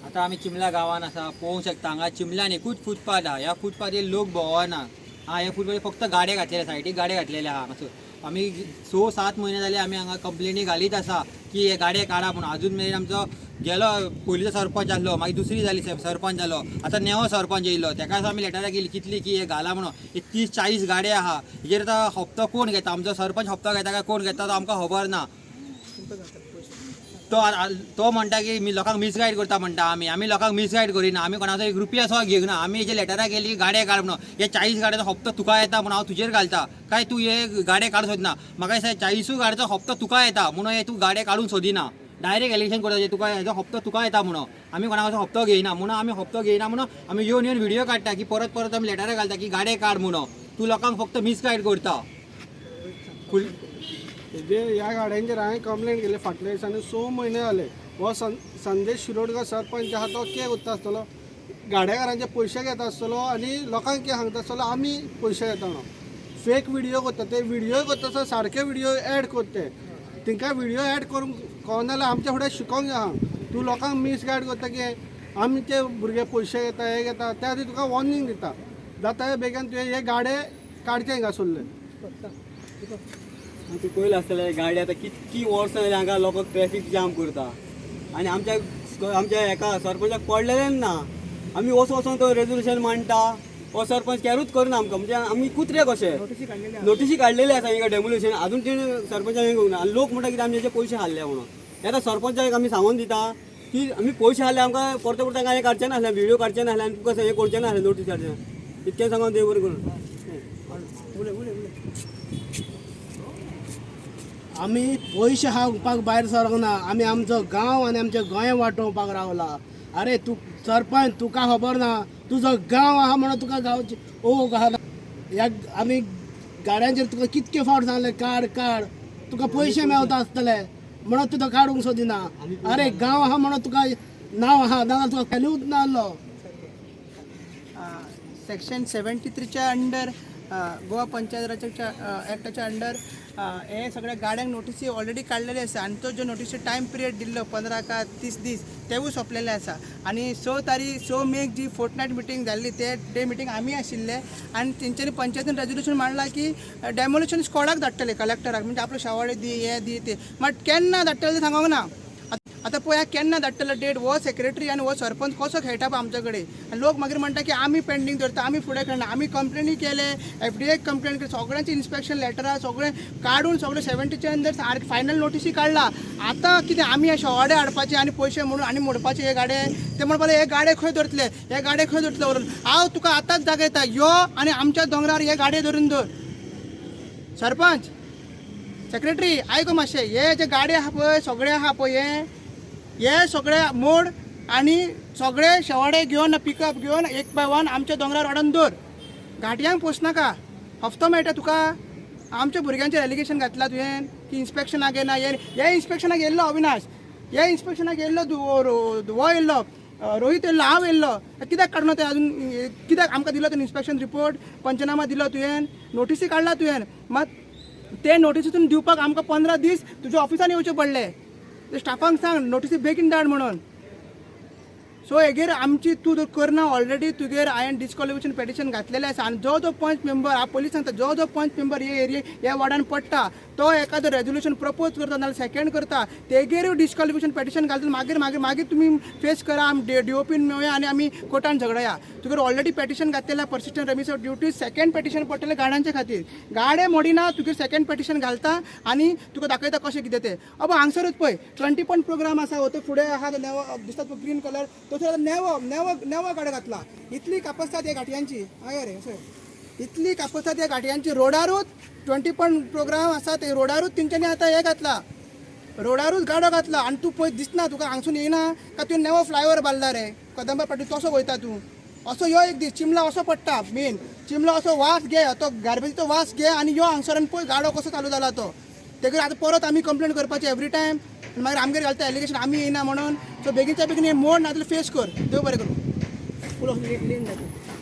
आतां आमी चिमला गांवान आसा. पळोवंक शकता, हांगा चिमल्यान एकूच फुटपाथ आहा. ह्या फुटपाथीर लोक भोंवना. हा, ह्या फुटपाथीर फक्त गाडे घातलेले, सायडीक गाडे घातलेले आहा. हांगासर आमी 6-7 म्हयने जाले, आमी हांगा कंप्लेनी घालीत आसा की हे गाडे काडा म्हणून. अजून मेरेन आमचो गेलो. पयलींचो सरपंच आसलो, मागीर दुसरी जाली, सरपंच जालो, आतां नेवो सरपंच येयलो. तेका आमी लेटरां गेली कितली की हे घाला म्हणून. हे 30-40 गाडे आहा. हेजेर आतां हप्तो कोण घेता? आमचो सरपंच हप्तो घेता काय कोण घेता, तो आमकां खबर ना. तो तो म्हणटा की मी लोकांक मिसगायड करता म्हणटा. आमी आमी लोकांक मिसगायड करिना. आमी कोणाचो एक रुपया सुद्दां घेवना. आमी हेजे लेटरां गेली, गाडे काड म्हणून. हे 40 गाड्याचो हप्तो तुका येता म्हणून हांव तुजेर घालता काय तूं हे गाडे काडूंक सोदिना? म्हाका दिसता, 40ूय गाड्याचो हप्तो तुका येता म्हणून हे तूं गाडे काडूंक सोदिना. डायरेक्ट एलिगेशन करता, तुका हेजो हप्तो तुका येता म्हणून. आमी कोणाचो हप्तो घेयना म्हणून, आमी हप्तो घेयना म्हणून आमी येवन येवन व्हिडिओ काडटा की परत परत आमी लेटरां घालता की गाडे काड म्हणून. तूं लोकांक फक्त मिसगायड करता फूल. जे ह्या गाड्यांचेर हांवें कंप्लेन केली फाटल्या दिसांनी, 6 म्हयने जाले. हो संदेश शिरोडकर सरपंच आहा, तो कितें करता आसतलो? गाड्याकारांचे पयशे घेता आसतलो आनी लोकांक कितें सांगता आसतलो, आमी पयशे घेता म्हणून. फेक व्हिडिओ करता ते. व्हिडिओ करता आसतना सारके व्हिडिओ एड करता ते. तेंकां व्हिडिओ एड करूंक कळना जाल्यार आमच्या फुडें शिकोंक जाय. तूं लोकांक मिसगायड करता की आमचे भुरगे पयशे घेता, हे घेता. त्या खातीर तुका वॉर्निंग दिता. जाता बेगीन तुवें हे गाडे काडचे हिंगासरले. तूं पयलें आसतलें, गाडी आतां कितकी वर्सां जालीं हांगा लोकांक ट्रॅफीक जाम करता आनी आमच्या आमच्या हेका सरपंचाक पडलेलें ना. आमी वचोन वचोन तो रेजोल्युशन मांडटा. हो सरपंच कॅरूच करना आमकां, म्हणजे आमी कुत्रे कशे. नोटीसी काडलेली आसा हिंगा डेमोलिशन, अजून तेणें सरपंचान हें करूंक ना. आनी लोक म्हणटा कितें, आमी हेचे पयशे हाडले म्हणून. आतां सरपंचाक आमी सांगून दिता की आमी पयशे हाडले, आमकां परते परते हें काडचें नासलें, व्हिडियो काडचें नासलें आनी तुका हें करचें नासलें, नोटीस काडचें नासलें. इतकें सांगून देव बरें करूं. उलय, उलय, उलय. आमी पयशे खावपाक भायर सरोंक ना. आमी आमचो गांव आनी आमचें गोंय वाटोवपाक रावला. अरे तूं सरपंच, तुका खबर ना, तुजो गांव आहा म्हणून तुका गांवची ओग आहा. ह्या आमी गाड्यांचेर तुका कितके फावट सांगलें, काड काड. तुका पयशे मेवता आसतले म्हणून तुका काडूंक सोदिना. अरे, गांव आहा म्हणून तुका नांव आहा, नाजाल्यार तुका व्हॅल्यूच नासलो. सेक्शन 73च्या अंडर, गोवा पंचायत राजाच्या ॲक्टाच्या अंडर हे सगळ्या गाड्यांक नोटीसी ऑलरेडी काडलेले आसा आनी तो जो नोटीसी टायम पिरियड दिल्लो 15 का 30 दीस, तेवूय सोंपलेले आसा. आनी 6 तारीख, 6 मेक जी फोर्टनायट मिटींग जाल्ली, ते डे मिटींग आमी आशिल्ले आनी तेंच्यांनी पंचायतीन रेजोल्युशन मांडला की डेमोलिशन स्कॉडाक धाडटले कलेक्टराक, म्हणजे आपलो शेवाळे दी, हे दी, ते. मात केन्ना धाडटले ते सांगोंक ना. आतां पळया केन्ना धाडटलो डेट. हो सेक्रेटरी आनी हो सरपंच कसो खेळटा पळय आमच्या कडेन. आनी लोक मागीर म्हणटा की आमी पेंडींग दवरता, आमी फुडें खेळना. आमी कंप्लेनी केले, एफडीएक कंप्लेन केली, सगळ्यांचे इन्स्पेक्शन लेटरां सगळें काडून, सगळें 70च्या अंदर सारकें फायनल नोटीसी काडला. आतां कितें, आमी हे शेवाडे हाडपाचे आनी पयशे म्हणून आनी मोडपाचे हे गाडे? ते म्हणपाक लागले, हे गाडे खंय दवरतले, हे गाडे खंय दवरतले व्हरून? हांव तुका आतांच दाखयता, यो आनी आमच्या दोंगरार हे गाडे धरून दवर. सरपंच, सेक्रेटरी, आयको मातशें. हे जे गाडे आहा पळय, सगळे आहा पळय, हे हे सगळे मोड आनी सगळे शेवाडे घेवन, पिकअप घेवन, एक बाय वन आमच्या दोंगरार हाडून दवर. घाटयांक पोसनाका. हफ्तो मेळटा तुका. आमच्या भुरग्यांचेर एलिगेशन घातला तुवें की इन्स्पेक्शनाक येना. हे हे इन्स्पेक्शनाक येयल्लो अविनाश, हे इन्स्पेक्शनाक येयल्लो, हो येयल्लो, रोहित येयल्लो, हांव येयल्लो. कित्याक काडना ते अजून? कित्याक आमकां दिलो तुवें इन्स्पेक्शन रिपोर्ट? पंचनामा दिलो तुवें, नोटीसी काडला तुवें, मात ते नोटीसीतून दिवपाक आमकां 15 दीस तुज्या ऑफिसान येवचे पडले. ते स्टाफांक सांग नोटीसी बेगीन धाड म्हणून. सो हेगेर आमची तूं जर करना, ऑलरेडी तुगेर हांवें डिस्क्वॉलिफिकेशन पेटिशन घातलेलें आसा. आनी जो जो पंच मेंबर, हांव पयलीं सांगता, जो जो पंच मेंबर हे एरिये ह्या वॉर्डान पडटा, तो एखादो रेजोल्युशन प्रपोज करता नाल्यार सेकंड करता, तेगेरूय डिस्क्वॉलिफिकेशन पेटिशन घालता. मागीर मागीर मागीर तुमी फेस करा. आमी डीओपीन मेळया आनी आमी कोर्टान झगडया. तुगेर ऑलरेडी पेटिशन घातलेलें, persistent remiss of duty. Second petition पडटलें गाड्यांच्या खातीर. गाडे मोडिना, तुगेर सेकंड पेटिशन घालता आनी तुका दाखयता कशें कितें तें. अबो, हांगसरूच पळय, 20 पण प्रोग्राम आसा. हो तो फुडें आहा तो नेवो दिसता पळय, ग्रीन कलर, तसो आतां नेवो नेवो नेवो गाडो घातला. इतली कापस्तात ह्या गाठयांची. हय रे, सर, इतली कापस्तात ह्या गाठयांची. रोडारूच 20 पण प्रोग्राम आसा, ते रोडारूच तेंच्यांनी आतां हें घातला, रोडारूच गाडो घातला. आनी तूं पळय, दिसना तुका? हांगसून येयना काय तुवें नेवो फ्लायओवर बांदला रे कदंबा पाटी, तसो वयता तूं. असो यो एक दीस, चिमला असो पडटा मेन चिमला, असो वास घे, तो गार्बेजीचो वास घे आनी यो हांगसर आनी पळय गाडो कसो चालू जाला तो. तेगेर आतां परत आमी कंप्लेन करपाची एवरी टायम आनी मागीर आमगेर घालता एलिगेशन, आमी येयना म्हणून. सो बेगीनच्या बेगीन हें मोड, नाजाल्यार फेस कर. देव बरें करूं. उलो लेन जाता.